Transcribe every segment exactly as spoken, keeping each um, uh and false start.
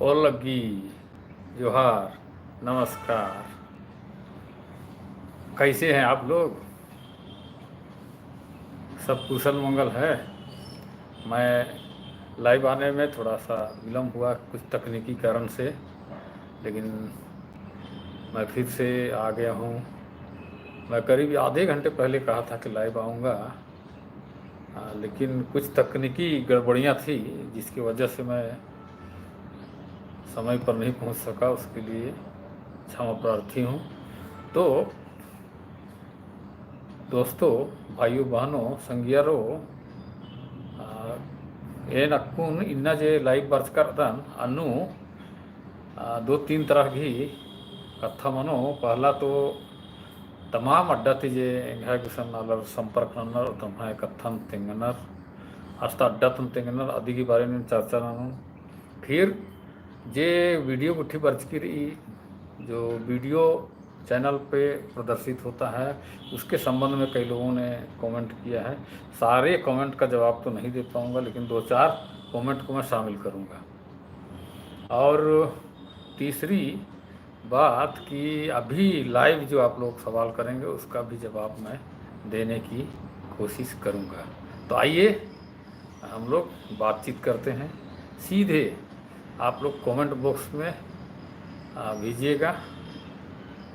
ओलग्गी, जोहार, नमस्कार। कैसे हैं आप लोग? सब कुशल मंगल है? मैं live आने में थोड़ा सा विलंब हुआ कुछ तकनीकी कारण से, लेकिन मैं फिर से आ गया हूँ। मैं करीब आधे घंटे पहले कहा था कि live आऊँगा, हाँ, लेकिन कुछ तकनीकी गड़बड़ियाँ थी, जिसकी वजह से मैं समय पर नहीं पहुँच सका, उसके लिए क्षमा प्रार्थी हूँ। तो दोस्तों, भाइयों, बहनों, संगियारो, आ, एन अक्कुन इन्ना जे live बरचका रअदन, अन्नु आ, दो तीन तरह की कत्था मनो। पहला तो तमाम अड्डा ती जे एंग्है गुसन आलर संपर्क नन्नर, तम्है कत्थन तेंगनर, अस्ता अड्डा तन तेंगनर, अदी की बारे में चर्चा ननोन। फिर जे video गुट्ठी बरचकी रई, जो video channel पे प्रदर्शित होता है, उसके संबंध में कई लोगों ने comment किया है। सारे comment का जवाब तो नहीं दे पाऊँगा, लेकिन दो चार comment को मैं शामिल करूँगा। और तीसरी बात कि अभी live जो आप लोग सवाल करेंगे, उसका भी जवाब मैं देने की कोशिश करूँगा। तो आइए, हम लोग बातचीत करते हैं। सीधे आप लोग comment box में, आ, भेजिएगा,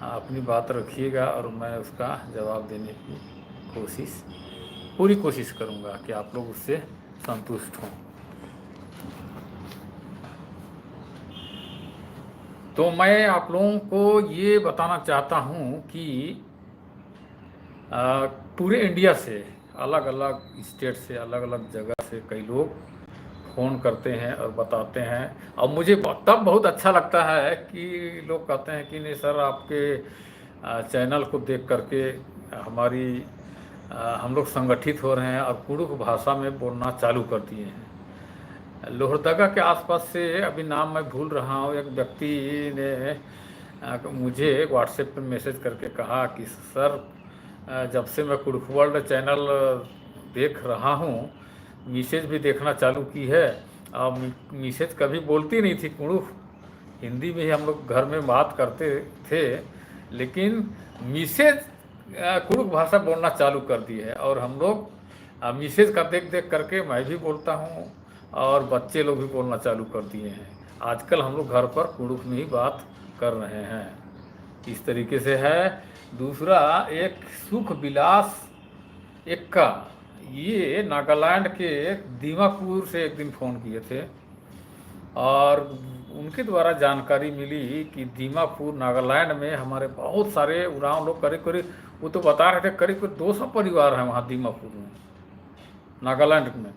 आ, अपनी बात रखिएगा और मैं उसका जवाब देने की कोशिश, पूरी कोशिश करूँगा कि आप लोग उससे संतुष्ट हों। तो मैं आप लोगों को ये बताना चाहता हूँ कि, आ, पूरे India से, अलग-अलग state से, अलग-अलग जगह से कई लोग phone करते हैं और बताते हैं, और मुझे ब-, तब बहुत अच्छा लगता है कि लोग कहते हैं कि नहीं sir, आपके आ, channel को देख करके हमारी, आ, हम लोग संगठित हो रहे हैं और कुड़ुख भाषा में बोलना चालू कर दिए हैं। लोहरदगा के आसपास से, अभी नाम मैं भूल रहा हूँ, एक व्यक्ति ने, आ, मुझे WhatsApp पे message करके कहा कि sir, आ, जब से मैं कुड़ुख World channel देख रहा हूँ, Missus भी देखना चालू की है। आ, मि-, Missus कभी बोलती नहीं थी कुड़ुख, हिंदी में ही हम लोग घर में बात करते थे, लेकिन Missus, अ, कुड़ुख भाषा बोलना चालू कर दी है और हम लोग, अ, Missus का देख-देख करके मैं भी बोलता हूँ और बच्चे लोग भी बोलना चालू कर दिए हैं। आजकल हम लोग घर पर कुड़ुख में ही बात कर रहे हैं। इस तरीके से है। दूसरा, एक सुख विलास एक्का, ये नागालैंड के दीमापुर से एक दिन phone किए थे और उनके द्वारा जानकारी मिली कि दीमापुर, नागालैंड में हमारे बहुत सारे उरांव लोग, करीब करीब, वो तो बता रहे थे, करीब करीब दो सौ परिवार हैं वहाँ दीमापुर में, नागालैंड में।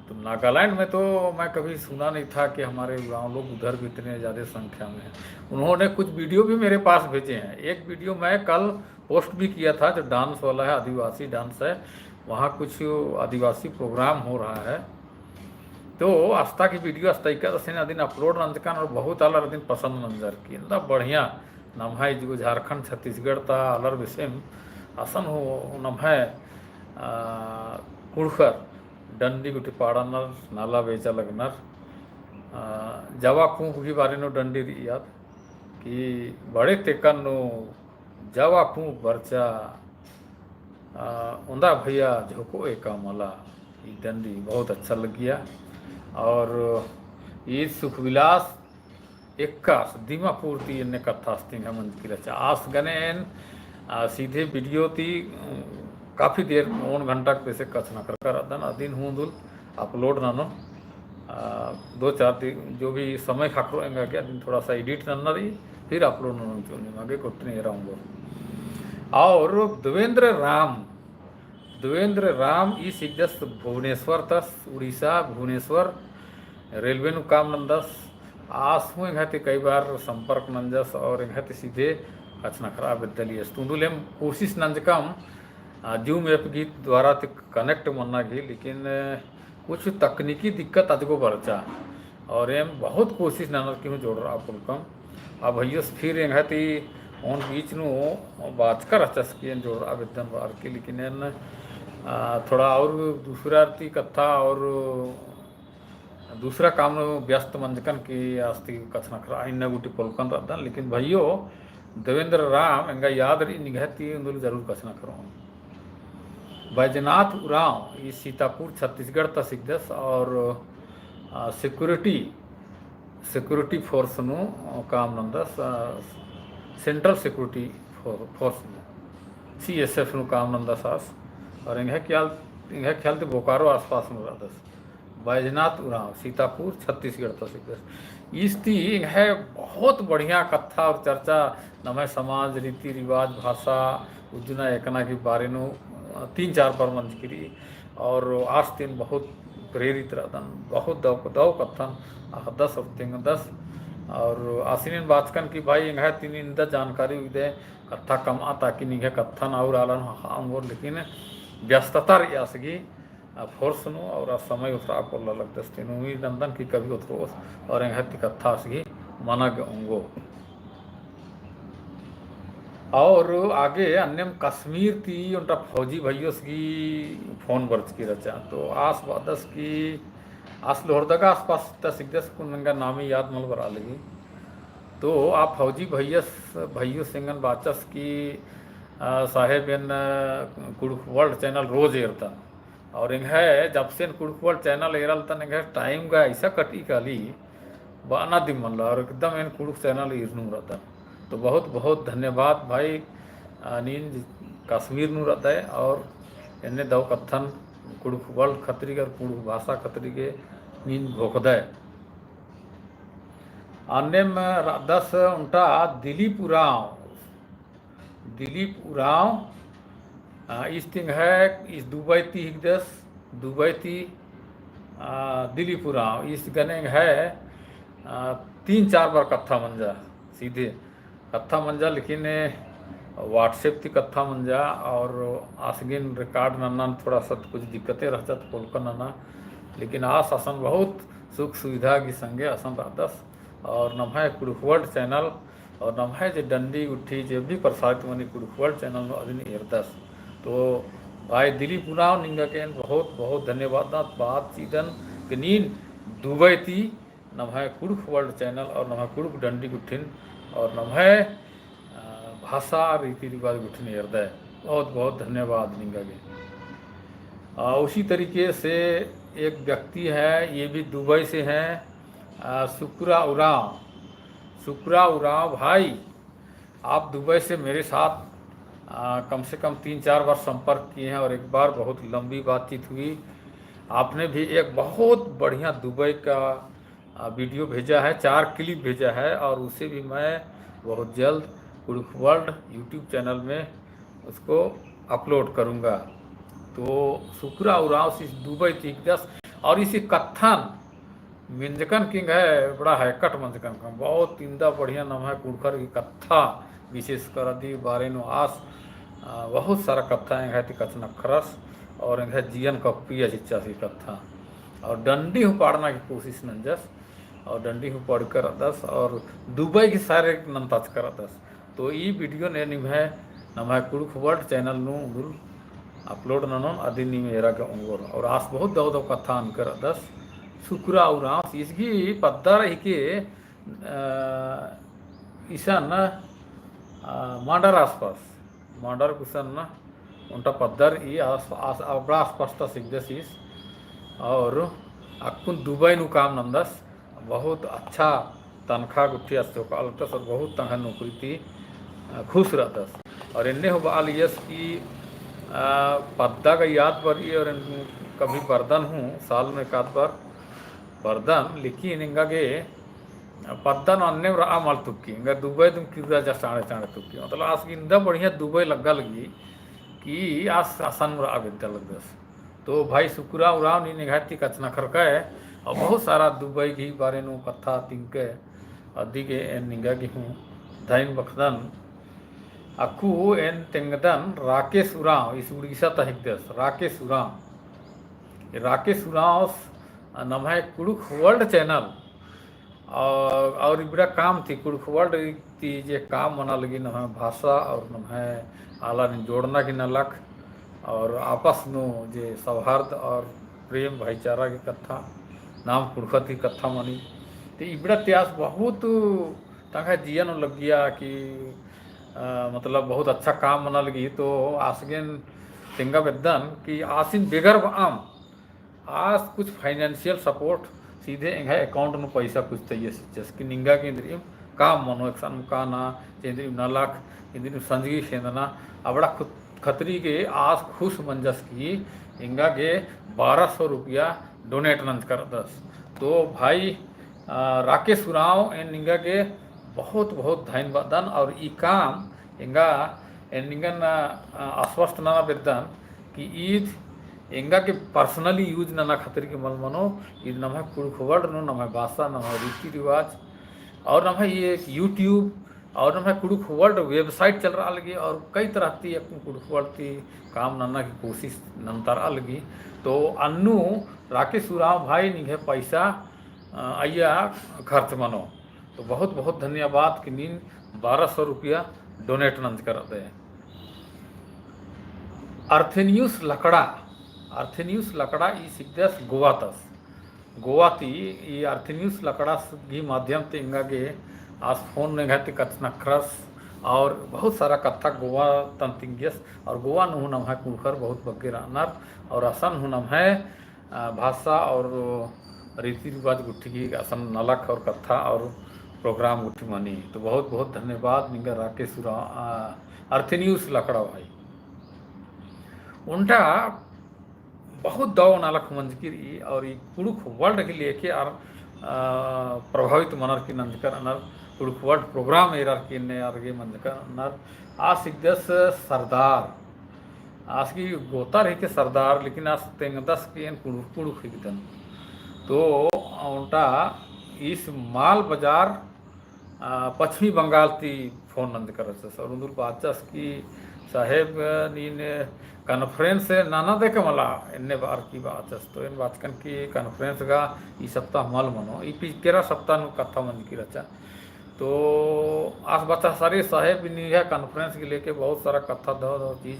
तो नागालैंड में तो मैं कभी सुना नहीं था कि हमारे उरांव लोग उधर भी इतने ज़्यादा संख्या में हैं। उन्होंने कुछ video भी मेरे पास भेजे हैं। एक video मैं कल post भी किया था, जो dance वाला है, आदिवासी dance है, वहाँ कुछ आदिवासी program हो रहा है। तो अस्ता की video अस्ता इक्का दसिन अदिन upload नंजकन और बहुत आलर अदिन पसंद नंजर की। इतना बढ़िया नम्है जो झारखंड, छत्तीसगढ़ ता आलर बेसेम असन हो नम्है, आ, कुँड़ुख़र डंडी गुट्ठी पाड़नर, नाला बेचा लगनर, आ, जावा पूँप की बारे नू डंडी रई आद कि बड़े तेकन नू जावा पूँप बरचा, आ, ओन्दा भैया झोंको एका मला, ई डंडी बहुत अच्छा लगिया। और ई सुखविलास एक्कास दीमापुर ती एन्ने कत्था अस्तिंग है मंजकी रहचा। आस गने एन, आ, सीधे video ती, उम, काफी देर, ओन घंटा के बेसे कछनखरआ रअदन, अदिन हूँ उन्दुल upload ननोन, आ, दो चार दिन, जो भी समय ख़क्खरओ एंगा गे, अदिन थोड़ा सा edit नन्ना रई, फिर upload ननोन चिओन एमा गे, गोट्टने एरा ओंगोर। और देवेंद्र राम, देवेंद्र राम ई सिकदस भुवनेश्वर तस, उड़ीसा, भुवनेश्वर, railway नू काम नंदस। आस हूँ एंग्है ती कई बार संपर्क नंजस और एंग्है ती सीधे कछनखरआ बेद्दलियस। तो उन्दुल एम कोशिश नंजकम, आ, Zoom app गही द्वारा ती connect मन्ना गही, लेकिन, अ, कुछ तकनीकी दिक्कत अजगो बरचा। और एम बहुत कोशिश ननर की हूँ जोड़रआ पोल्लकम। अब भैयस फिर एंग्है ती ओन बीच नू बाचका रहचस कि एन जोड़रआ बेद्दन बअर की, लेकिन एन, आ, थोड़ा और दूसरा ती कत्था और दूसरा काम नू व्यस्त मंजकन की आस ती कछनखरआ इन्ना गूटी पोल्लकन रअदन, लेकिन भइयो देवेंद्र राम एंगा याद रई निंग्है ती उन्दुल जरूर कछनखरओन। बैजनाथ उराँव ई सीतापुर छत्तीसगढ़ तस हिकदस और, अ, security, security force नू काम नन्दस, अ, central security फो-, force नू, C S F नू काम नन्दस आस। और एंग्है ख्याल, एंग्है ख्याल ती बोकारो आसपास नू रअदस। बैजनाथ उराँव, सीतापुर, छत्तीसगढ़ तस हिकदस। ईस ती एंग्है बहुत बढ़िया कत्था और चर्चा नम्है समाज, रीति रिवाज, भाषा, उज्जना एकना की बारे नू, अ, तीन चार बार मंजकी रई और आस ती एन बहुत प्रेरित रअदन, बहुत दव, दव कत्थन अख़दस और तेंगदस। और आसिन एन बाचकन कि भाई एंग्है ती नीन इन्दा जानकारी उइदय कत्था कमआ ताकि निंग्है कत्थन और आलन ख़क्खआ ओंगोर, लेकिन व्यस्तता रई आस गी आ force नू और आ समय ओथरआ पोल्ला लगदस। ती एन उम्मीद नन्दन कि कभी ओथरओस और एंग्है ती कत्था आस गी मना गे ओंगो। और आगे अन्नेम कश्मीर ती ओन्टा फौजी भइयोस गी phone बरचकी रहचा। तो आस बअदस कि आस लोहरदगा आसपास तस हिकदस, कुन एंगा नामे याद मल बरआ लगी। तो आ फौजी भइयस, भइयोस एंगन बाचस कि, अ, साहेब एन, अ, कुँड़ुख़ World channel रोज एरदन। और एंग्है जब से एन कुँड़ुख़ World channel एरालदन एंग्है time गा ऐसा कटई काली बअना दिम मल्ला और एकदम एन कुँड़ुख़ channel ईरनुम रअदन। तो बहुत बहुत धन्यवाद भाई, अ, नीन कश्मीर नू रअदय और एन्ने दव कत्थन कुँड़ुख़ World खतरी गे और कुँड़ुख़ भाषा खतरी गे नीन घोखदय। अन्नेम रअदस ओन्टा दिलीप उराँव, दिलीप उराँव, अ, ईस ती एंग्है, ईस दुबई ती हिकदस, दुबई ती, अ, दिलीप उराँव, ईस गने एंग्है, अ, तीन चार बार कत्था मंजा, सीधे कत्था मंजा, लेकिन WhatsApp ती कत्था मंजा और आस गिन record नन्ना थोड़ा सा कुछ दिक्कतें रहचत पोल्लकन नना, लेकिन आस असन बहुत सुख सुविधा गी संगे असन रअदस। और नम्है कुँड़ुख़ World channel और नम्है जे डंडी गुट्ठी जे भी प्रसारित मनी कुँड़ुख़ World channel नू अदिन एरदस। तो भाई दिलीप उराँव निंगा गे एन बहुत बहुत धन्यवाद नन्दन, बात चिअदन कि नीन दुबई ती नम्है कुँड़ुख़ World channel और नम्है कुँड़ुख़ डंडी गुट्ठिन और नम्है, अ, भाषा रीति रिवाज गुट्ठिन एरदय। बहुत बहुत धन्यवाद निंगा गे। अ, उसी तरीके से एक व्यक्ति है, ये भी दुबई से हैं, अ, सुकरा उराँव। सुकरा उराँव भाई, आप दुबई से मेरे साथ, अ, कम से कम तीन चार बार संपर्क किए हैं और एक बार बहुत लंबी बातचीत हुई। आपने भी एक बहुत बढ़िया दुबई का, अ, video भेजा है, चार clip भेजा है और उसे भी मैं बहुत जल्द कुँड़ुख़ World YouTube channel में उसको upload करूँगा। तो सुकरा उराँव ईस दुबई ती हिकदस और ईसी कत्थन मेंजकन की एंग्है बड़ा हैकट मंजकन का बहुत इन्दा बढ़िया नम्है कुँड़ुख़र की कत्था विशेष कर अदी बारे नू आस, अ, बहुत सारा कत्था एंग्है ती कछनखरस और एंग्है जियन कप्पिया चिच्चस ई कत्था। और डंडी हूँ पाड़ना की कोशिश नंजस और डंडी हूँ पाड़चका रअदस और दुबई की सारे नन्ताचका रअदस। तो ई video ने निम्है नम्है कुँड़ुख़ World channel नू उन्दुल upload ननोन अदिन नीम एरा गे ओंगोर। और आस बहुत दव दव कत्था अनकर रअदस। सुकरा उराँव ईस गी पद्दा रई के, अ, इसन, अ, मांडर आसपास, मांडर गुसन ओन्टा पद्दा रई आस, आस, अबड़ा आसपास तस हिकदस ईस। और अक्कुन दुबई नू काम नन्दस। बहुत अच्छा तनखा गुट्ठी अस चोका लगदस और बहुत तंग्है नौकरी ती, अ, खुश रअदस। और एन्ने हूँ बआ लगियस कि, अ, पद्दा गा याद बरई और एन कभी बरदन हूँ, साल में एकाध बार बरदन, लेकिन एंगा गे पद्दा नू अन्नेम रआ मल तुक्की, एंगा दुबई दिम किर्रा जा चाँड़े चाँड़े तुक्की। मतलब आस गे इन्दा बढ़िया दुबई लग्गा लगी कि आस असन रआ बेद्दा लगदस। तो भाई सुकरा उराँव नीन एंग्है ती कछनखरकय और बहुत सारा दुबई गही बारे नू कत्था तिंकय, अदी गे एन निंगा गे हूँ धइन बखदन। अक्कु एन तेंगदन राकेश उराँव, ईस उड़ीसा ता हिकदस, राकेश उराँव। राकेश उराँव नम्है कुँड़ुख़ World channel और, और इबड़ा काम ती कुँड़ुख़ World ती जे काम मना लगी नम्है भाषा और नम्है आलारिन जोड़ना की नलख और आपस नू जे सौहार्द और प्रेम भाईचारा की कत्था नाम कुँड़ुख़र ती कत्था मनी। ते इबड़ा ती आस बहुत तंग्है जिया नू लग्गिया कि, अ, मतलब बहुत अच्छा काम मना लगी। तो आस गेन तेंगा बेद्दन कि आसिन बेगर ब'अम, आस कुछ financial support सीधे एंग्है account नू पैसा कुछ तइयस, जस कि निंगा गे इन्द्रिम काम मनो, एकसन काना, इन्द्रिम नलख, इन्द्रिम संजगी खेंदना, अबड़ा खुद खतरी गे आस खुश मंजस कि एंगा गे बारह सौ रुपया donate नंजकर दस। तो भाई, अ, राकेश उराँव, एन निंगा गे बहुत बहुत धन्यवाद दन और ई काम एंगा एन निंगन, अ, आश्वस्त नना बेद्दन कि ईद एंगा गे personally use नना खतरी गे मल मनो, ईद नम्है कुँड़ुख़ world नू नम्है भाषा, नम्है रीति रिवाज और नम्है ये YouTube और नम्है कुँड़ुख़ world website चलरआ लगी और कई तरह ती अक्कुन कुँड़ुख़ world ती काम नन्ना की कोशिश नन्तरआ लगी। तो अन्नु राकेश उराँव भाई निंग्है पैसा, अ, अइय्या खर्च मनो। तो बहुत बहुत धन्यवाद कि नीन बारह सौ रुपया donate नंजकर दे। अर्थेनियुस लकड़ा, अर्थेनियुस लकड़ा ई सिकदस गोवा तस। गोवा ती ई अर्थेनियुस लकड़ा गही माध्यम ती एंगा गे आस phone नू एंग्है ती कछनखरस और बहुत सारा कत्था गोवा तन तिंगियस और गोवा नू हूँ नम्है कुँड़ुख़र बहुत बग्गे रअनर और असन हूँ नम्है, अ, भाषा और रीति रिवाज गुट्ठी गही असन नलख और कत्था और program गुट्ठी मनी। तो बहुत बहुत धन्यवाद निंगा राकेश उराँव, अ, अर्थेनियुस लकड़ा भाई। ओन्टा बहुत दव नलख मंजकी रई और ई कुँड़ुख़ world के लेके आर, अ, प्रभावित मनर की नंजकर रअनर, कुँड़ुख़ world program एरर की एन्ने आर गे मंजकर रअनर। आस हिकदस सरदार, आस गही गोता रई के सरदार, लेकिन आस तेंगदस कि एन कुँड़ुख़, कुँड़ुख़ हिकदन। तो ओन्टा ईस माल बाजार, अ, पश्चिमी बंगाल ती phone नंजकर रहचस और उन्दुल बाचस कि साहेब, नीन conference नना दे का मला, एन्ने बअर की बाचस। तो एन बाचकन कि conference गा ई सप्ताह मल मनो, ई पि-, केरा सप्ताह नू कत्था मंजकी रहचा। तो आस बाचस अरे साहेब, निंग्है conference के लेके बहुत सारा कत्था दव दव चीज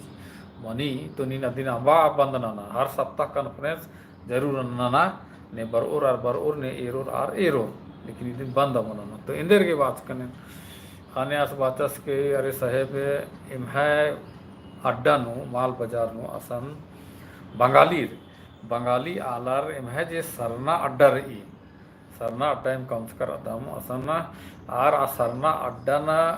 मनी, तो नीन अदिन अम्बा बंद नना, हर सप्ताह conference जरूर नना, ने बरओर आर बरओर, ने एरोर आर एरोर, लेकिन इदिन बंद मल नना। तो एन्देर गे बाचकन, ख़ने आस बाचस के, अरे साहेब, एम्है अड्डा नू, माल बाजार नू असन बंगालीर, बंगाली आलर एम्है जे सरना अड्डा रई, सरना अड्डा एम कमचकर रअदम, असन आर आ सरना अड्डा ना,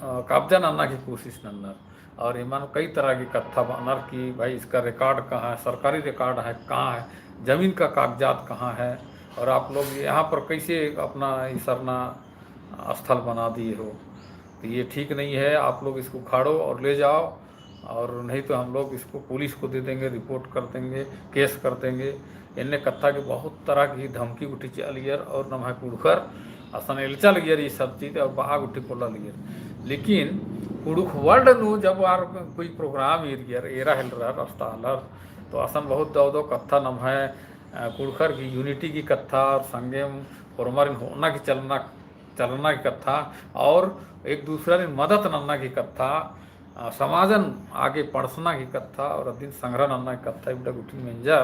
अ, कब्जा नन्ना की कोशिश नन्नर। और एमन कई तरह की कत्था बअनर कि भाई, इसका record कहाँ है, सरकारी record है, कहाँ है, जमीन का कागजात कहाँ है, और आप लोग यहाँ पर कैसे अपना ये सरना स्थल बना दिए हो, तो ये ठीक नहीं है, आप लोग इसको उखाड़ो और ले जाओ, और नहीं तो हम लोग इसको पुलिस को दे देंगे, report कर देंगे, case कर देंगे। एन्ने कत्था की बहुत तरह की धमकी गुट्ठी चिआ लगियर और नम्है कुँड़ुख़र असन एल्चा लगियर ई सब चीज और बआ गुट्ठी पोल्ला लगियर। लेकिन कुँड़ुख़ world नू जब आर कोई program एरगियर, एरा हेलरर, रस्ता आलर, तो असन बहुत दव दव कत्था नम्है, अ, कुँड़ुख़र की unity की कत्था और संगेम होरमारिन होना की चलना, चलना की कत्था और एक दूसरारिन मदद नन्ना की कत्था, अ, समाजन आगे पड़सना की कत्था और अदिन संग्रह नन्ना की कत्था इबड़ा गुट्ठिन मेंजर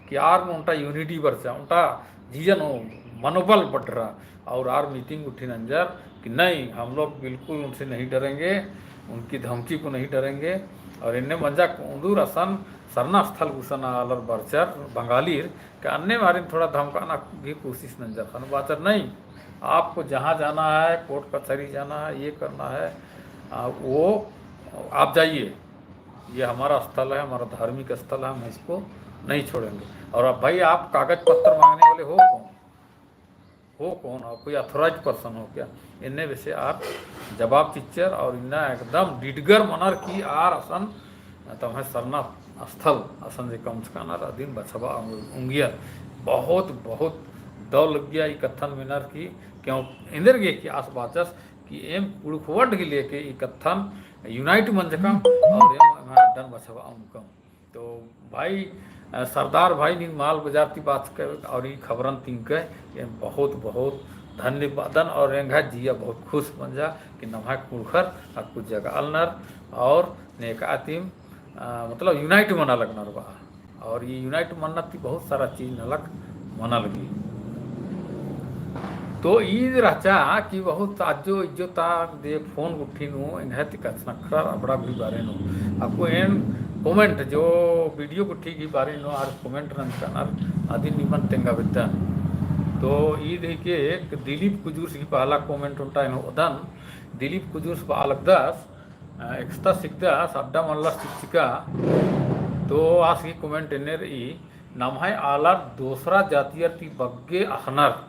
कि आर ओन्टा unity बरचा, ओन्टा जियन ओ मनोबल बढ़रा और आर meeting गुट्ठिन नंजर कि नहीं, हम लोग बिल्कुल उनसे नहीं डरेंगे, उनकी धमकी को नहीं डरेंगे। और एन्ने मंजा कुन्दुर असन सरना स्थल गुसन आलर बरचर बंगालीर कि अन्ने मारिन थोड़ा धमकाना की कोशिश नंजर, ख़ने बाचर नहीं, आपको जहाँ जाना है, कोर्ट कचहरी जाना है, ये करना है, आ, वो आप जाइए, ये हमारा स्थल है, हमारा धार्मिक स्थल है, हम इसको नहीं छोड़ेंगे। और अब भाई, आप कागज पत्र मांगने वाले हो कौन? हो कौन? आप कोई authorized person हो क्या? एन्ने बेसे आर जवाब चिच्चर और इन्ना एकदम डिडगर मनर कि आर असन तम्है सरना स्थल असन जे कमचकानर अदिन बछाबआ उंगियर। बहुत, बहुत दव लग्गिया ई कत्थन मेनर की, क्यों एन्देर गे कि आस बाचस कि एम कुँड़ुख़ world के लेके ई कत्थन unite मंजकम और एम एम्है अड्डन बछाबआ उंगकम। तो भाई, अ, सरदार भाई, नीन माल बाजार ती बाचकय और ई खबरन तिंकय, एम बहुत, बहुत धन्यवादन और एंग्है जिया बहुत खुश मंजा कि नम्है कुँड़ुख़र अक्कु जगालनर और नेका तिम, अ, मतलब unite मना लगनर बआ। और ई unite मन्ना ती बहुत सारा चीज नलख मना लगी। तो ईद रहचा कि बहुत आज्जो इज्जो ता दे फोन गुट्ठी नू एंग्है ती कछनखरर अबड़ा गही बारे नू। अक्कु एन comment जो video गुट्ठी गही बारे नू आर comment नंजकनर अदिन निमन तेंगा बेद्दन। तो ईद हिके दिलीप कुजूरस गही पहला comment ओन्टा एन ओदन। दिलीप कुजूरस बआ लगदस, अ, एकसता सिकदस, अड्डा मल्लस चिच्चका। तो आस गही comment एन्ने रई, नम्है आलर दोसरा जातियर ती बग्गे अख़नर,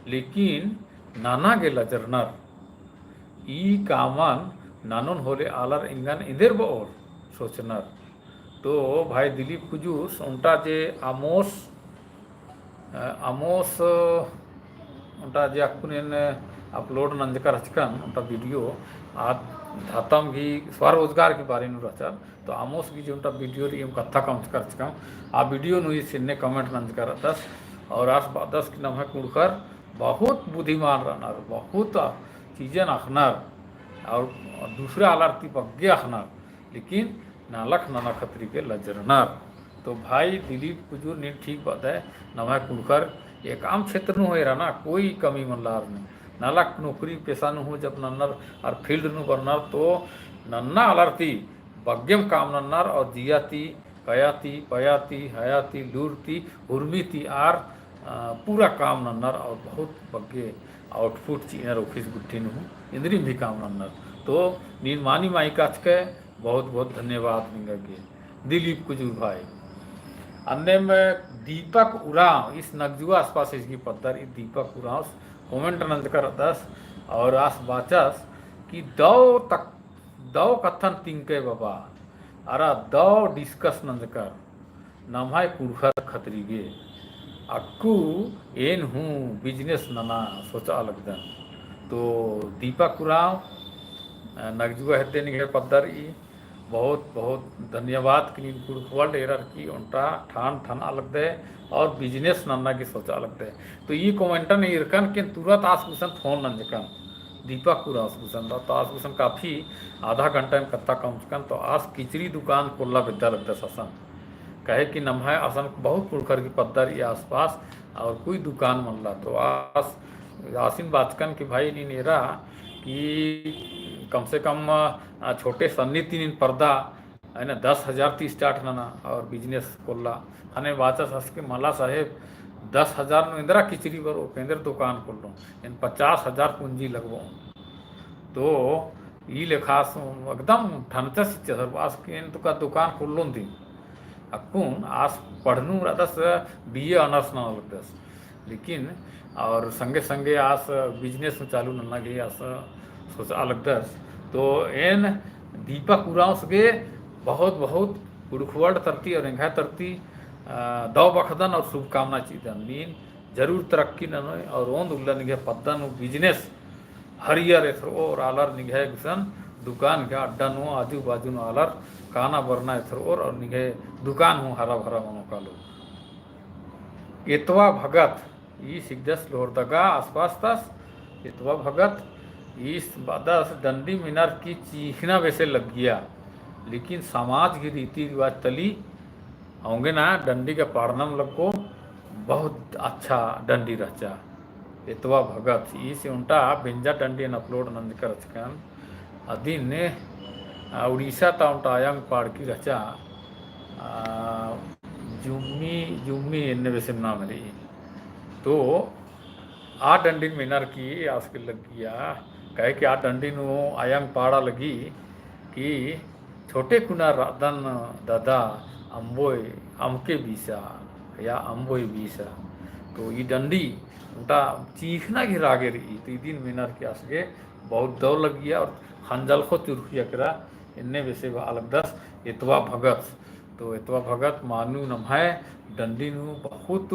लेकिन नना गे लजरनर। ई कामन ननोन होले आलर एंगन एन्देर बओर सोचनर। तो भाई दिलीप कुजूरस ओन्टा जे आमोस, अ, आमोस, अ, ओन्टा जे अक्कुन एन upload नंजका रहचकन ओन्टा video, आ धातम गही स्वरोजगार गही बारे नू रहचर। तो आमोस गही जे ओन्टा video रई एम कत्था कमचका रहचकम, आ video नू ईस एन्ने comment नंजका रहदस, और आस बअदस कि नम्है कुँड़ुख़र बहुत बुद्धिमान रअनर, बहुत चीजन अख़नर, और दूसरा आलर ती बग्गे अख़नर, लेकिन नलख नना खतरी गे लजरनर। तो भाई दिलीप कुजूर नीन ठीक बअदय, नम्है कुँड़ुख़र एकअम क्षेत्र नू होय रअना, कोई कमी मल्ला आर नू। नलख नौकरी पेशा नू हूँ जब नन्नर आर field नू बरनर तो नन्ना आलर ती बग्गेम काम नन्नर और जिया ती, कया ती, पया ती, हया ती, लूर ती, हुरमी ती आर, अ, पूरा काम नन्नर और बहुत बग्गे output चिअनर office गुट्ठी नू हूँ, एन्देरिम भी काम नन्नर। तो नीन मानिम आई काचकय बहुत बहुत धन्यवाद निंगा गे दिलीप कुजूर भाई। अन्नेम दीपक उराँव, ईस नगजुआ आसपास हिचकी पद्दर, ई दीपक उराँवस comment नंजका रअदस और आस बाचस कि दौ तक, दौ कत्थन तिंकय बबा, अरा दौ discuss नंजकर नम्है कुँड़ुख़र खतरी गे। अक्कु एन हूँ business नना सोचआ लगदन। तो दीपक उराँव, अ, नगजुआ हेद्दे निंग्है पद्दर ई, बहुत बहुत धन्यवाद कि नीन कुँड़ुख़ World एरर की ओन्टा ठान ठनआ लगदय और business नन्ना गे सोचआ लगदय। तो ई commentन ईरकन के तुरत आस गुसन phone नंजकन। दीपक उराँवस गुसन रअदस, तो आस गुसन काफी आधा घंटा एम कत्था कमचकन, तो आस किचरी दुकान खोल्ला बेद्दा लगदस असन। काहे कि नम्है असन बहुत कुँड़ुख़र गही पद्दर ई आसपास और कोई दुकान मल्ला, तो आस, आसिन बाचकन कि भाई नीन एरा कि कम से कम, अ, छोटे सन्नी ती नीन परदा, है ना, दस हजार ती start नना और business खोल्ला। ख़ने बाचस आस कि मला साहेब, दस हजार नू एन्दरा किचरी बरओ, एन्देर दुकान खोल्लोन, एन पचास हजार पूंजी लगबओन। तो ई लेखा आस एकदम ठनचस चिच्चस आर, आस कि एन तो का दुकान खोल्लोन दिम। अक्कुन आस पढ़नू रअदस, B A honours नना लगदस। लेकिन और संगे संगे आस business चालू नन्ना गे आस सोचआ लगदस। तो एन दीपक उराँवस गे बहुत बहुत कुँड़ुख़ World तरती और एंग्है तरती, अ, दौ बखदन और शुभकामना चिअदन। नीन जरूर तरक्की ननोय और ओन्द उल्ला निंग्है पद्दा नू business हरियर एथरओर और आलर निंग्है गुसन दुकान गे अड्डा नू आजू बाजू नू आलर काना बरना एथरओर और निंग्है दुकान हूँ हरा भरा मनो कालो। एतवा भगत, ई सिकदस लोहरदगा आसपास तस, एतवा भगत, ईस बअदस डंडी मेनर की चीखना बेसे लग्गिया, लेकिन समाज की रीति रिवाज तली औंगे ना डंडी का पाड़नम लग्गो, बहुत अच्छा डंडी रहचा। एतवा भगत, ईस ओन्टा बेंजा डंडी एन upload नंजका रहचकन। अदिन, आ, उड़ीसा ता ओन्टा अयंग पाड़की रहचा, आ, जुम्मी, जुम्मी एन्ने बेसे नाम रई। तो आ डंडिन मेनर की आस गे लग्गिया, काहे कि आ डंडी नू अयंग पाड़ा लगी कि छोटे कुना रअदन ददा अम्बोय अमके बीसा या अम्बोय बीसा। तो ई डंडी ओन्टा चीखना गही रागे रई, तो इदिन मेनर की आस गे बहुत दौ लग्गिया और खंजलखो चुरखिया केरा एन्ने बेसे बआ लगदस एतवा भगत। तो एतवा भगत मानू नम्है डंडी नू बहुत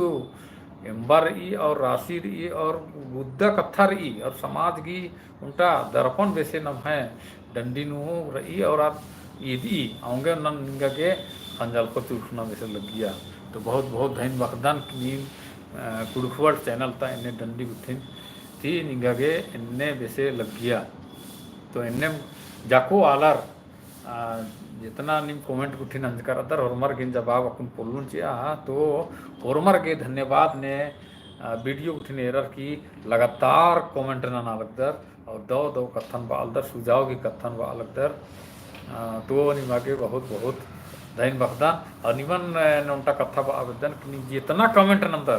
एम्बा रई और रासी रई और गुद्दा कत्था रई और समाज गही ओन्टा दर्पण बेसे नम्है डंडी नू रई और आद ईदई औंगे नन निंगा गे खंजलखो चुरखना बेसे लग्गिया। तो बहुत बहुत धइन बअदन कि नीन, अ, कुँड़ुख़ World channel ता एन्ने डंडी गुट्ठिन ती निंगा गे एन्ने बेसे लग्गिया। तो एन्ने जाको आलर आ, जेतना नीम comment गुट्ठी नंजकर अदर, होरमर गे जवाब अक्कुन पोल्लोन चिआ, तो होरमर गे धन्यवाद ने, आ, video गुट्ठी ने एरर की लगातार comment नना लगदर, और दव दव कत्थन बआ लगदर, सुझाव गे कत्थन बआ लगदर, आ, तो निमा गे बहुत बहुत धइन बअदन, और निमन, आ, नोन्टा कत्था बआ बेद्दन कि नीम जेतना comment नंदर,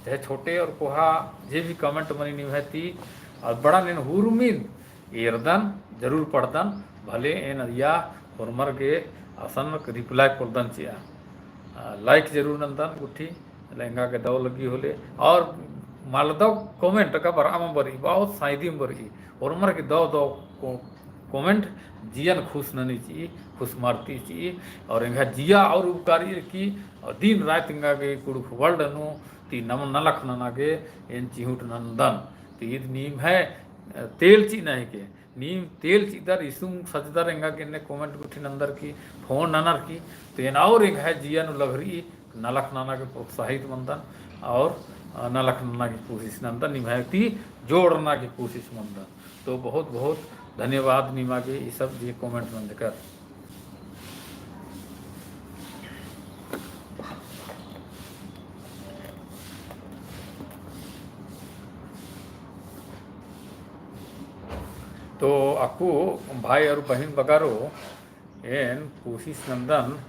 चाहे छोटे और कोहा जे भी comment मनी निम्है ती, और बड़ा नीन हुरमिन एरदन, जरूर पढ़दन, भले एन अदिया होरमर गे असन reply पोल्लदन चिआ। आ, like जरूर नंदन गुट्ठी, एंगा गे दव लग्गी होले। और मलदव comment का बरआ मल बरई, बहुत साइदी मल बरई। होरमर गे दव दव को-, comment जियन खुश ननी चिई, खुश मरती चिई। और एंगा जिया और उपकारी की दिन रात एंगा गे कुँड़ुख़ World नू ती नम नलख नना गे एन चिहुट नंदन। ती ईद नीम्है तेल चिअना हेके। नीम तेल चिअदर, इसुंग सजदर एंगा गे एन्ने comment गुट्ठी नंदर की, phone ननर की, तो एन और एंग्है जिया नू लग रई, नलख नना गे प्रोत्साहित मंदन और, अ, नलख नना गे कोशिश नंदन, निम्है ती जोड़ना गे कोशिश मंदन। तो बहुत बहुत धन्यवाद निमा गे ई सब जे comment नंजकर। तो अक्कु भाई और बहिन बगरो, एन कोशिश नंदन,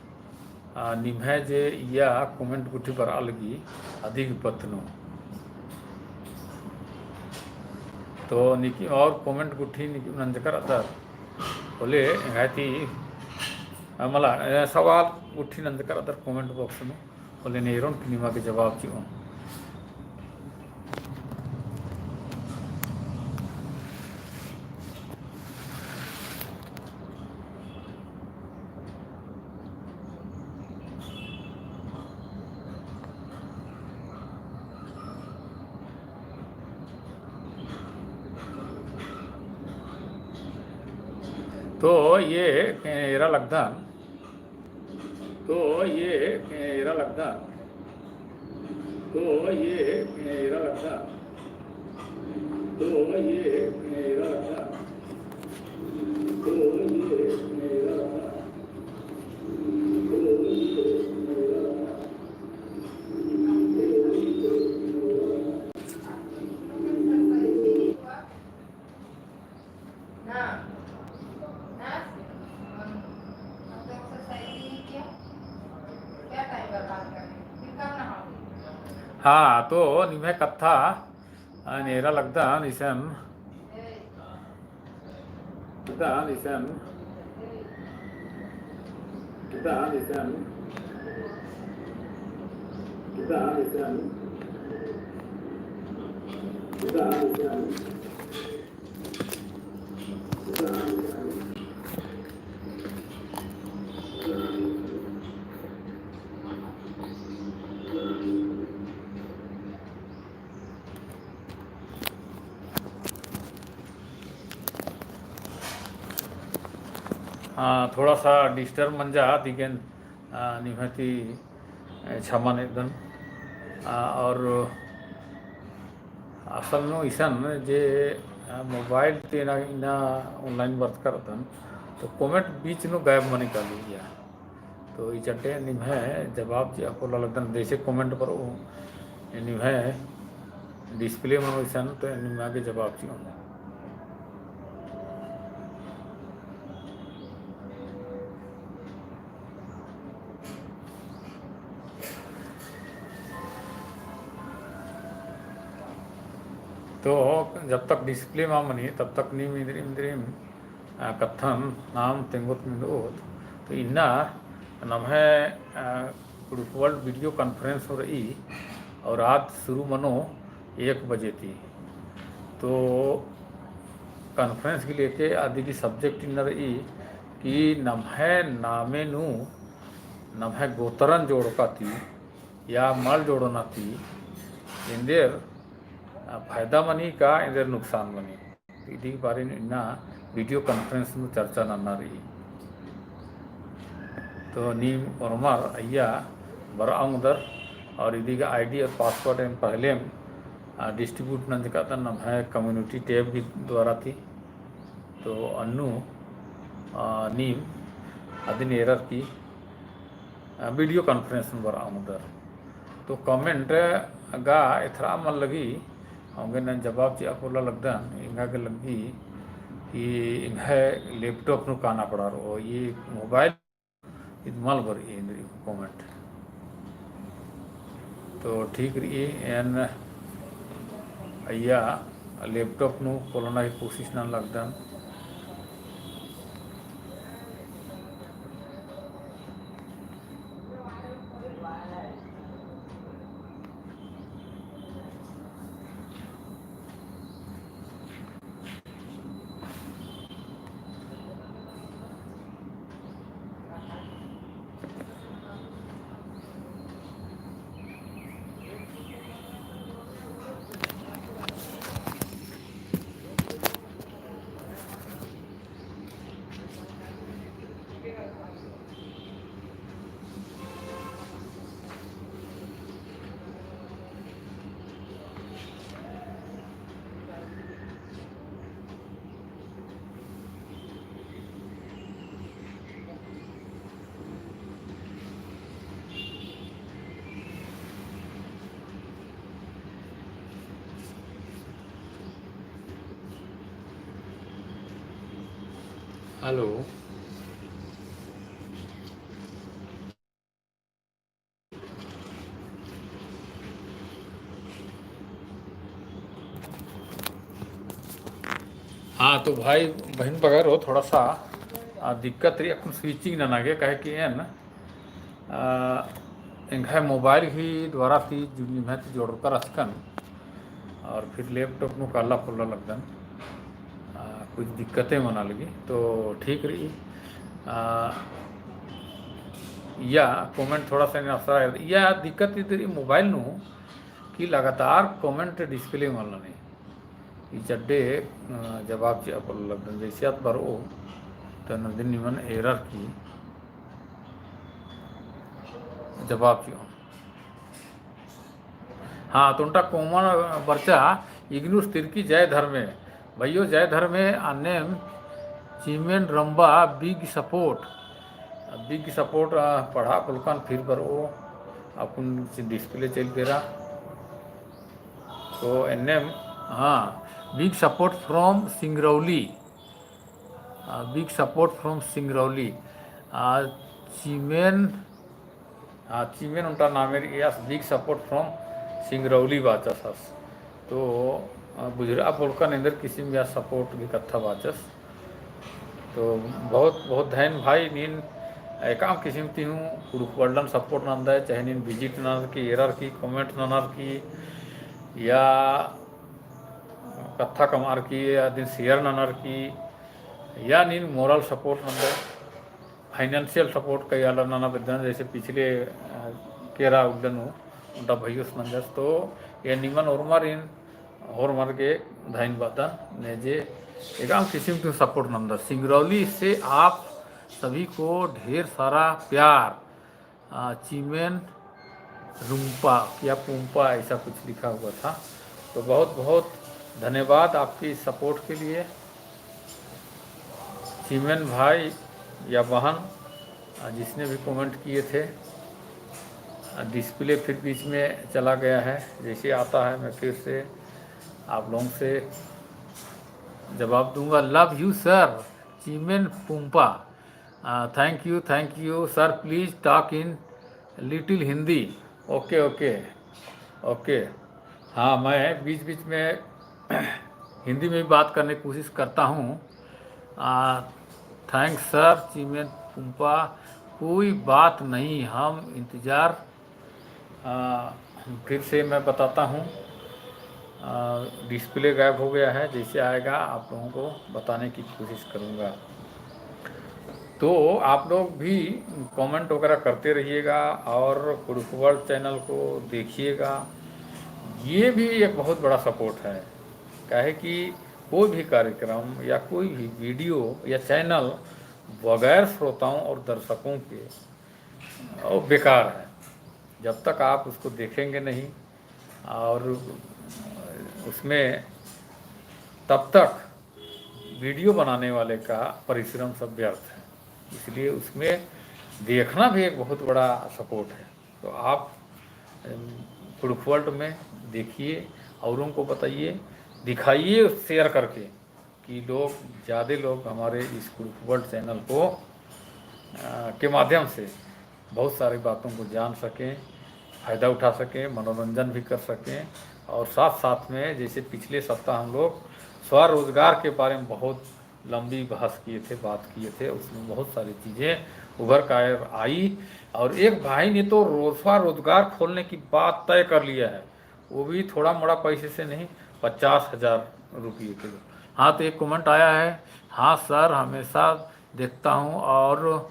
आ, निम्है जे इया comment गुट्ठी बरआ लगी, अदिगे पत्त नू। तो नीकिम और comment गुट्ठी नीकिम नंजकर अदर, होले एंग्है ती, आ, मला, ए, सवाल गुट्ठी नंजकर अदर comment box नू। होले नेरोन की निमा गे जवाब चिओन। तो ये एरा लगदन तो ये एरा लगदन। तो ये एरा लगदन। तो ये एरा लगदन। तो ये एरा लगदन। हाँ, तो निम्है कत्था, आ, एरा लगदन इसन, लगदन इसन, लगदन इसन, लगदन इसन, लगदन इसन। हाँ, थोड़ा सा disturb मंजा, दिगेन, आ, निम्है ती, ए, क्षमा नेदन। आ, और असल नू इसन जे, आ, mobile ती ना इन्ना online बरचका रअदन, तो comment बीच नू गायब मनी काली गया। तो ई चड्डे निम्है जवाब चिआ पोल्ला लगदन, जैसे comment बरओ, निम्है display मनो इसन, तो निम्है गे जवाब चिओन। तो जब तक display मा मनी, तब तक नीम इन्द्रिम इन्द्रिम, आ, कत्थन नाम तेंगोत मिन्दोत। तो इन्ना नम्है, आ, कुँड़ुख़ World video conference हो रई और आद शुरू मनो एक बजे ती। तो conference के लेके आदि की subject इन्ना रई कि नम्है नामे नू नम्है गोतरन जोड़का ती या मल जोड़ना ती एन्देर, आ, फायदा मनी का एन्देर नुकसान मनी। इदी के बारे में इन्ना video conference में चर्चा नन्ना रई। तो नीम ओर्मर अइय्या बरआ ओंगदर और इदी के ID और password एम पहले, आ, distribute नंजकादन नम्है community tab के द्वारा ती। तो अन्नु, आ, नीम अदिन एरर की, अ, video conference नू बरआ ओंगदर। तो comment गा एथरा मल लगी, औंगे नन जवाब चिआ पोल्ला लगदन, एंगा गे लगी कि एंग्है laptop नू काना पड़ारओ, ये mobile इद मल बरई एन्देर comment। तो ठीक रई, एन अइय्या laptop नू पोल्लना की कोशिश नना लगदन। Hello। हाँ, तो भाई बहिन बगरो थोड़ा सा, आ, दिक्कत रई अक्कुन switching नना गे, काहे कि एन, आ, एंग्है mobile ही द्वारा ती जु-, निम्है ती जोड़रकर रहचकन, और फिर laptop नू काला पोल्ला लगदन। आ, कुछ दिक्कतें मना लगी, तो ठीक रई। आ, या comment थोड़ा सा असर आया, या दिक्कत इदर ई mobile नू कि लगातार comment display मल ननी। ई चड्डे, अ, जवाब चिआ पोल्ला लगदन, जैसे आद बरओ, तो नदिन निमन error की जवाब चिओ। हाँ, तो ओन्टा comment बरचा, इग्नुस तिर्की जय धर्मे। भइयो जय धर्मे, अन्नेम चिमेन रम्बा big support। Big support, आ, पढ़ा पोल्लकन फिर बरओ, अक्कुन display चइल केरा। तो एन्नेम, हाँ, big support from सिंगरौली। आ, big support from सिंगरौली। आ, चिमेन, आ, चिमेन ओन्टा नामे रई आस, big support from सिंगरौली बाचस आस। तो, आ, बुझुरआ पोल्लकन एन्देर किसिम या support गही कत्था बाचस। तो बहुत, बहुत धैन भाई, नीन एकअम किसिम ती हूँ कुँड़ुख़ world नन support नन्दय, चाहे नीन visit ननर की, एरर की, comment ननर की, या कत्था कमअर की, या अदिन share ननर की, या नीन moral support नन्दय, financial support कई आलर नना बेद्दन, जैसे पिछले, अ, केरा उल्ला नू, ओन्टा भइयोस नंजस, तो या निमन ओर्मर इन होरमर गे धैन बअदन, ने जे एकअम किसिम ती support नन्दर। सिंगरौली से आप सभी को ढेर सारा प्यार। आ, चिमेन रुम्पा या पुम्पा ऐसा कुछ लिखा हुआ था। तो बहुत बहुत धन्यवाद आपकी support के लिए। चिमेन भाई या बहन, आ, जिसने भी comment किए थे, आ, display फिर बीच में चला गया है, जैसे आता है मैं फिर से आप लोगों से जवाब दूंगा। Love you sir, चिमेन पुम्पा। आ, thank you, thank you sir, please talk in little हिंदी। OK, OK, OK। हाँ, मैं बीच बीच में हिंदी में भी बात करने की कोशिश करता हूँ। आ, thanks sir, चिमेन पुम्पा, कोई बात नहीं, हम इंतज़ार, आ, फिर से मैं बताता हूँ। आ, display गायब हो गया है, जैसे आएगा आप लोगों को बताने की कोशिश करूँगा। तो आप लोग भी comment वगैरह करते रहिएगा और कुँड़ुख़ world channel को देखिएगा। ये भी एक बहुत बड़ा support है, काहे कि कोई भी कार्यक्रम या कोई भी video या channel बगैर श्रोताओं और दर्शकों के, वो बेकार है। जब तक आप उसको देखेंगे नहीं और उसमें, तब तक video बनाने वाले का परिश्रम सब व्यर्थ है। इसलिए उसमें देखना भी एक बहुत बड़ा support है। तो आप, अम, कुँड़ुख़ World में देखिए, औरों को बताइए, दिखाइए share करके, कि लोग, ज़्यादा लोग हमारे इस कुँड़ुख़ World channel को, अ, के माध्यम से बहुत सारी बातों को जान सकें, फ़ायदा उठा सकें, मनोरंजन भी कर सकें। और साथ-साथ में, जैसे पिछले सप्ताह हम लोग स्वरोजगार के बारे में बहुत लंबी बहस किए थे, बात किए थे, उसमें बहुत सारी चीज़ें उभर कर आई। और एक भाई ने तो रो-, स्वरोजगार खोलने की बात तय कर लिया है, वो भी थोड़ा मोड़ा पैसे से नहीं, पचास हजार रुपये के। हाँ, तो एक comment आया है, "हाँ sir, हमेशा देखता हूँ और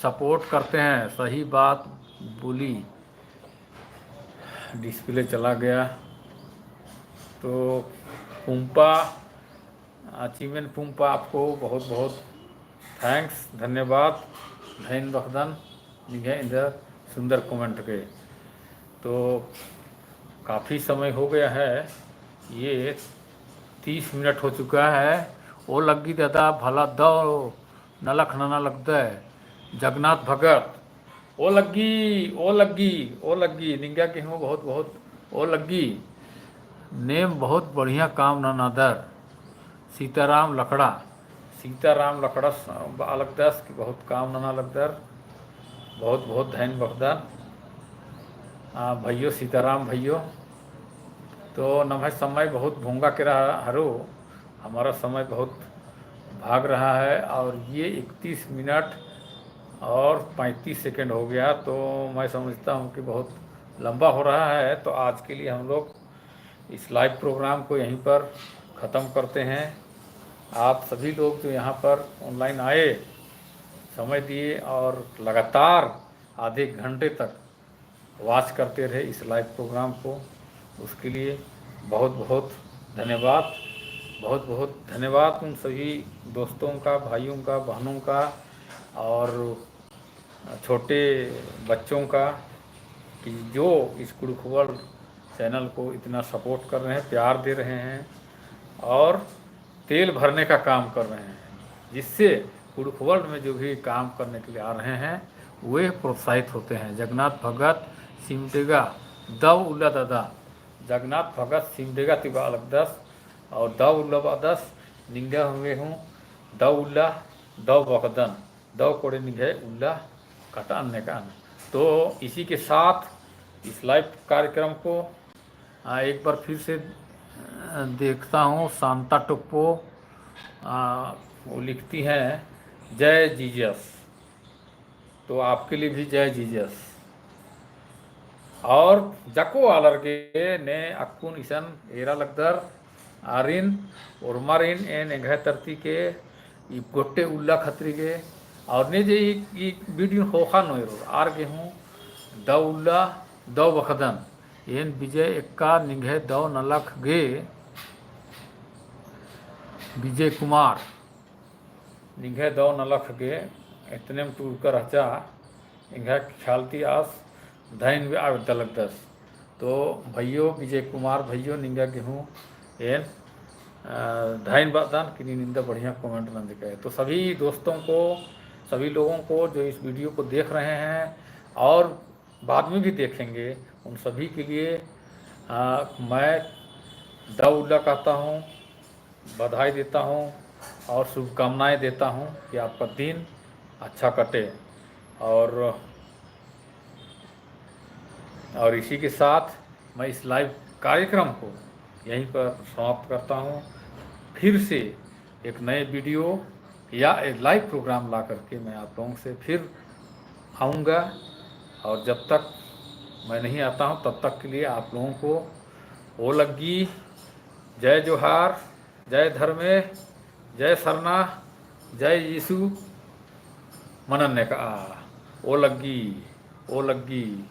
support करते हैं।" सही बात बोली। Display चला गया। तो पुम्पा, आ, चिमेन पुम्पा, आपको बहुत बहुत thanks, धन्यवाद। धैन बखदन निंग्है एन्देर सुंदर comment के। तो काफ़ी समय हो गया है, ये तीस मिनट हो चुका है। ओ लग्गी दादा, भला दव नलख नना लगदय। जगन्नाथ भगत, ओ लग्गी, ओ लग्गी, ओ लग्गी, निंगा गे हूँ बहुत बहुत ओ लग्गी। नेम बहुत बढ़िया काम ननादर। सीताराम लकड़ा, सीताराम लकड़ा स-, बआ लगदस कि बहुत काम नना लगदर। बहुत बहुत धैन बखदन। आ, भइयो, सीताराम भइयो, तो नम्है समय बहुत भोंगा केरा हरो, हमारा समय बहुत भाग रहा है और ये इकतीस मिनट और पैंतीस सेकंड हो गया, तो मैं समझता हूँ कि बहुत लंबा हो रहा है। तो आज के लिए हम लोग इस live program को यहीं पर ख़त्म करते हैं। आप सभी लोग जो यहाँ पर online आए, समय दिए और लगातार आधे घंटे तक watch करते रहे इस live program को, उसके लिए बहुत बहुत धन्यवाद। बहुत बहुत धन्यवाद उन सभी दोस्तों का, भाइयों का, बहनों का और छोटे बच्चों का, कि जो इस कुँड़ुख़ World channel को इतना support कर रहे हैं, प्यार दे रहे हैं और तेल भरने का काम कर रहे हैं, जिससे कुँड़ुख़ World में जो भी काम करने के लिए आ रहे हैं, वे प्रोत्साहित होते हैं। जगन्नाथ भगत सिमडेगा दव उल्ला दादा, जगन्नाथ भगत सिमडेगा ती बआ लगदस और दव उल्ला बअदस, निंगा हूँ दव उल्ला, दव बखदन, दव कोड़े निंग्है उल्ला कटअन नेकअन। तो इसी के साथ इस live कार्यक्रम को, आ, एक बार फिर से, अ, देखता हूँ, शांता टोप्पो, आ, वो लिखती हैं, "जय जीजस।" तो आपके लिए भी जय जीजस। और जको आलर गे ने अक्कुन इसन एरा लगदर, आरिन ओर्मारिन एन एंग्है तरती के ई गोट्टे उल्ला खतरी गे, और ने जे ई, ई video ख़ोख़ा नोयरो, आर गे हूँ दव उल्ला, दव बखदन, एन विजय एक्का निंग्है दव नलख गे, विजय कुमार, निंग्है दव नलख गे, एतनेम टूरकर रहचा, एंग्है ख्याल ती आस धैन बआ बेद्दा लगदस। तो भइयो, विजय कुमार भइयो, निंगा गे हूँ एन, अ, धैन बअदन कि नीन इन्दा बढ़िया comment नंजकय। तो सभी दोस्तों को, सभी लोगों को जो इस video को देख रहे हैं और बाद में भी देखेंगे, उन सभी के लिए, अ, मैं दव उल्ला कहता हूँ, बधाई देता हूँ और शुभकामनाएं देता हूँ कि आपका दिन अच्छा कटे। और, और इसी के साथ मैं इस live कार्यक्रम को यहीं पर समाप्त करता हूँ। फिर से एक नए video या एक live program ला करके मैं आप लोगों से फिर आऊँगा। और जब तक मैं नहीं आता हूँ, तब तक के लिए आप लोगों को ओ लग्गी, जय जोहार, जय धर्मे, जय सरना, जय यीशु मनन नेकआ। ओ लग्गी, ओ लग्गी,